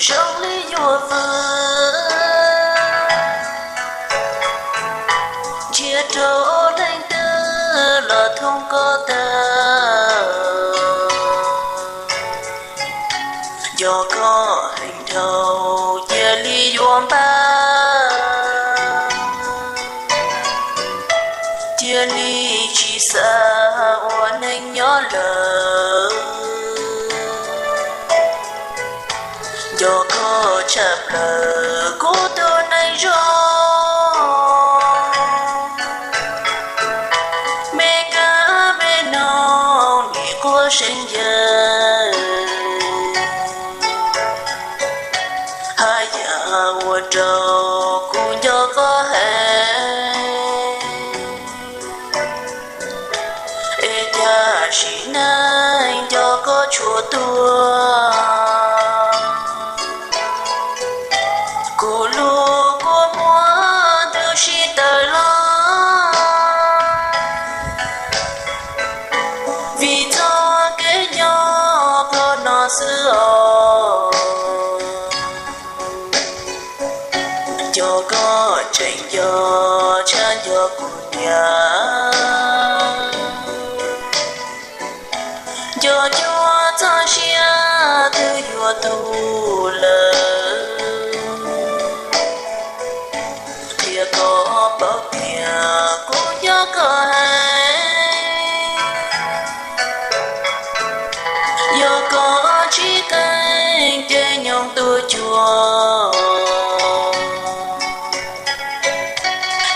zoo li yuav vwm, nrhiav rau leej twg los thoob koj tag. Nco koj heev dhau cia li yuav npaj, cia li tsis xav ua neej nyob lawm. Nco koj tshaj plaws kuv tus neeg zoo, me kab me noog nim quaj seev yawg, haj yam ua rau kuv nco koj heev. Es cas sim neej nco koj tshuav tuag, kuv lub kua muag twb sib tawm los, vim txoj kev nco koj no xwb os. Nco koj tseem nco tshaj nco kuv niam, nco cuag txoj sia twb yuav tu lawm. Qhia koj paub tias kuv nco koj heev, yog koj tsis qeeb ces nyoog tuaj cuag,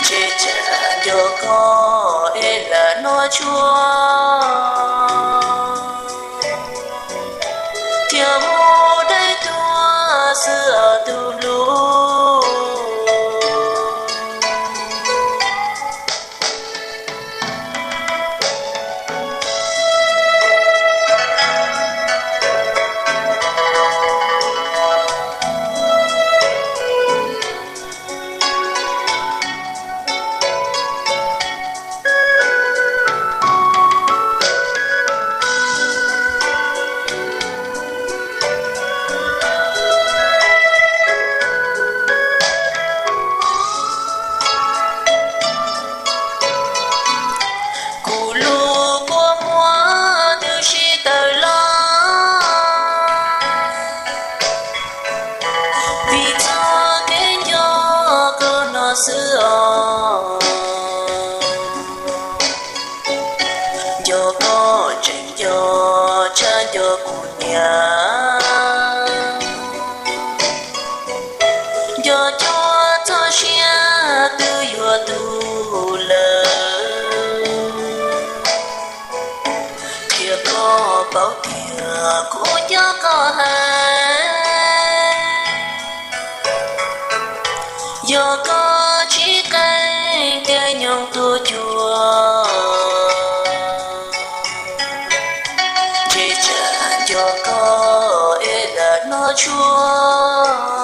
ntshe tsam nco koj es lam noj tshuaj thiab mus dai tuaj xwb os tus hlub. Kuv lub kua muag twb sib tawm los, vim txoj kev nco koj no xwb os. Nco koj tseem nco tshaj nco kuv niam, nco cuag txoj sia twb yuav tu lawm. Qhia koj paub tias kuv nco koj heev, yog koj tsis qeeb tias nyoog tuaj cuag, ntshe tsam nco koj es lam noj tshuaj